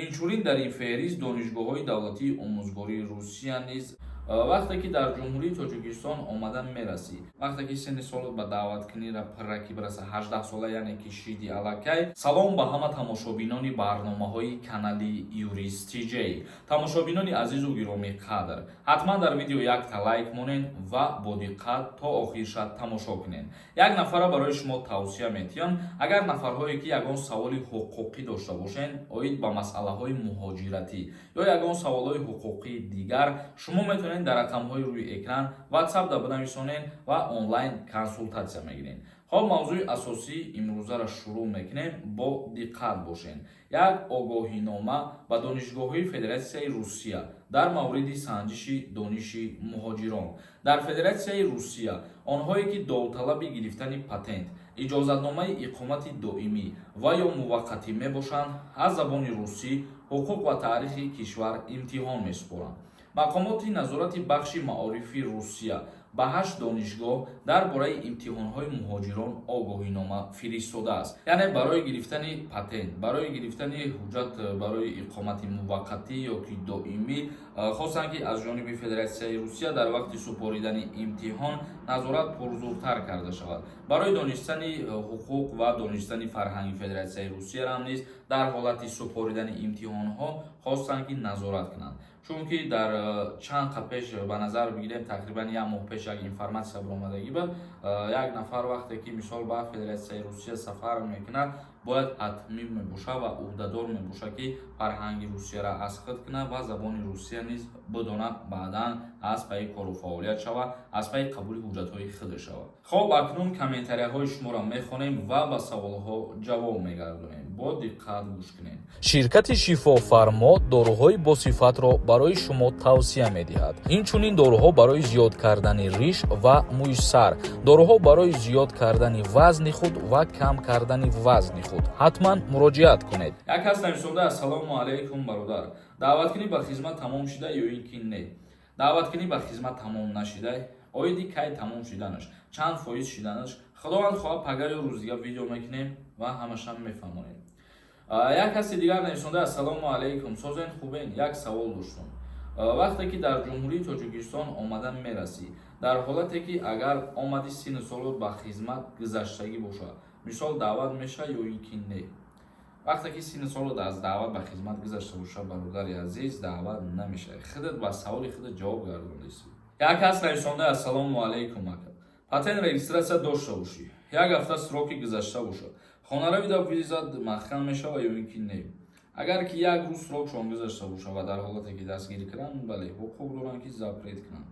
Инчунин дар ин феҳрист донишгоҳҳои давлатии омӯзгории Русия низ. Вақте ки дар Ҷумҳурии Тоҷикистон омада мерасӣ, вақте ки синни солот ба даъваткунира пурра ки бираса, 18 сола, яъне ки шиди аллакай. Салом ба ҳама тамошобинони барномаҳои канали Юрист ТЖ. Тамошобинони азизу гиромиқадр, ҳатман дар видео якта лайк монед ва бо диққат то охирша тамошо кунед. Як нафара барои шумо тавсия метиҳам: агар нафарҳое ки ягон саволи ҳуқуқӣ дошта бошед оид ба масъалаҳои муҳоҷиратӣ ё ягон саволҳои ҳуқуқии дигар, шумо метавонед дар рақамҳои рӯи экран WhatsApp да бинависонед ва онлайн консултатсия мегиред. Хоб, мавзӯи асосии имрӯзаро шурӯъ мекунем, бо диққат бошед. Як огоҳинома ба донишгоҳҳои Федератсияи Русия дар мавриди санҷиши дониши муҳоҷирон. Дар Федератсияи Русия онҳое ки довталаби гирифтани патент, иҷозатномаи иқомати доимӣ ва ё муваққатӣ мебошанд, аз забони русӣ, ҳуқуқ ва таърихи кишвар имтиҳон месупоранд. Мақомоти назорати бахши маорифи Русия ба ҳашт донишгоҳ дар бораи имтиҳонҳои муҳоҷирон огоҳинома фиристодааст. Яъне барои гирифтани патент, барои гирифтани ҳуҷҷат барои иқомати муваққатӣ ё ки доимӣ хостанд, ки аз ҷониби Федератсияи Русия дар вақти супоридани имтиҳон назорат пурзуртар карда шавад. Барои донистани ҳуқуқ ва донистани фарҳанги Федератсияи Русияам низ дар ҳолати супоридани имтиҳонҳо хостанд, ки назорат кунанд, чунки дар чанд қа пеш, ба назар бигирем, тақрибан як моҳ пеш як информатсия баромадагӣ буд: як нафар вақте ки, мисол, ба Федератсияи Русия сафар мекунад, бояд ҳатмӣ мебошад ва ӯҳдадор мебошад, ки фарҳанги Русияро аз худ кунад ва забони Русия низ бидонад, баъдан аз пайи кору фаъолият шавад, аз пайи қабули ҳуҷҷатҳои худ шавад. Хоб, акнун комментарияҳои шуморо мехонем ва ба саволҳо ҷавоб мегардонем. Бо диққат гӯш кунед. Ширкати «Шифофармо» доруҳои босифатро барои шумо тавсия медиҳад. Инчунин доруҳо барои зиёд кардани риш ва мӯи сар, доруҳо барои зиёд кардани вазни худ ва кам кардани вазни худ. Ҳатман муроҷиат кунед. Як кас нависонда: «Ассалому алайкум, бародар, даъваткунӣ ба хизмат тамом шида ё ин ки не?» Даъваткунӣ ба хизмат тамом нашида. Оиди кай тамом шиданаш, чанд фоиз шиданаш, Худованд хоҳад, пага ё рӯз дига видео мекунем ва ҳамашам мефаҳмонем. Як каси дигар нависонда: «Ассалому алайкум, созен, хубен? Як савол доштум. Вақте ки дар Ҷумҳурии Тоҷикистон омада мерасӣ, дар ҳолате ки агар омади, синну солот ба хизмат гузаштагӣ бошад, мисол, даъват мешавад ё ин ки не?» Вақте ки синну солот аз даъват ба хизмат гузашта бошад, бародари азиз, даъват намешавад. Худат ба саволи худат ҷавоб гардондисӣ. Як кас нависонда: «Ассалому алайкум, ака, патент регистратсия дошта бошӣ, як ҳафта сроки гузашта бошад, хонаравида визат маҳкам мешавад ё ин ки не?» Агар ки як рӯз срокшон гузашта бошад ва дар ҳолате ки дастгирӣ кунанд, бале, ҳуқуқ доранд, ки запрет кунанд.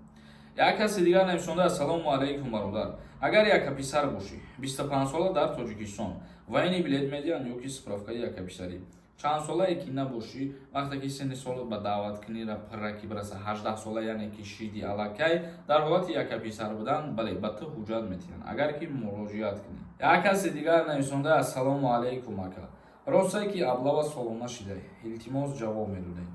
Як каси дигар нависонда: «Ассалому алайкум, бародар, агар якаписар бошӣ, 25 сола, дар Тоҷикистон военный билет медиҳанд ё ки справкаи якаписарӣ?» Чанд солае ки набошӣ, вақте ки синни солот ба даъваткунира пурра ки бираса, 18 сола, яъне ки шиди аллакай, дар ҳолати якаписар будан, бале, ба ту ҳуҷҷат метиҳанд, агар ки муроҷиат кунӣ. Як каси дигар нависонда: «Ассалому алайкум, ака, ростае ки облава солона шида? Илтимос, ҷавоб медодем».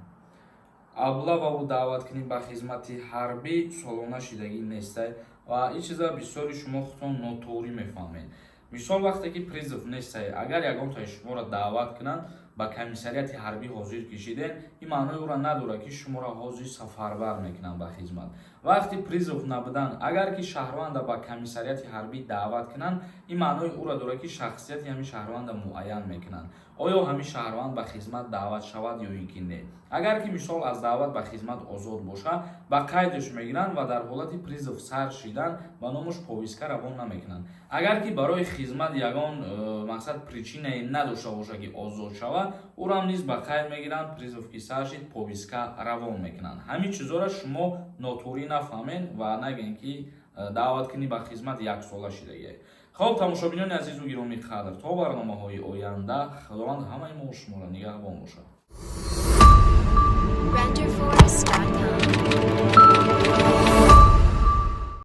Облававу даъваткунӣ ба хизмати ҳарбӣ солона шидагӣ нестай ва ин чиза бисёри шумо худтон нотуғрӣ мефаҳмед. Мисол, вақте ки призыв нестай, агар ягон таи шуморо даъват кунанд, ба комиссариати ҳарбӣ ҳозир кишиден, ин маънои ӯро надорад, ки шуморо ҳозир сафарбар мекунанд ба хизмат. Вақти призыв набудан, агар ки шаҳрванда ба комиссариати ҳарбӣ даъват кунанд, ин маънои ӯро дорад, ки шахсияти ҳамин шаҳрванда муайян мекунанд: оё ҳамин шаҳрванд ба хизмат даъват шавад ё ин ки не. Агар ки, мисол, аз даъват ба хизмат озод бошад, ба қайдаш мегиранд ва дар ҳолати призыв сар шидан ба номуш повестка равон намекунанд. Агар ки барои хизмат ягон мақсад, причинае надошта бошад, ки озод шавад, ӯрам низ ба қайд мегиранд, призыв ки сар шид, повестка равон мекунанд. Ҳамин чизҳоро шумо нотуғрӣ нафаҳмед ва нагӯед, ки даъваткунӣ ба хизмат яксола шидагиа. Хоб, тамошобинони азизу гиромӣ қадр, то барномаҳои оянда Худованд ҳамаи мо шуморо нигаҳбон бошад. Renderforest.com.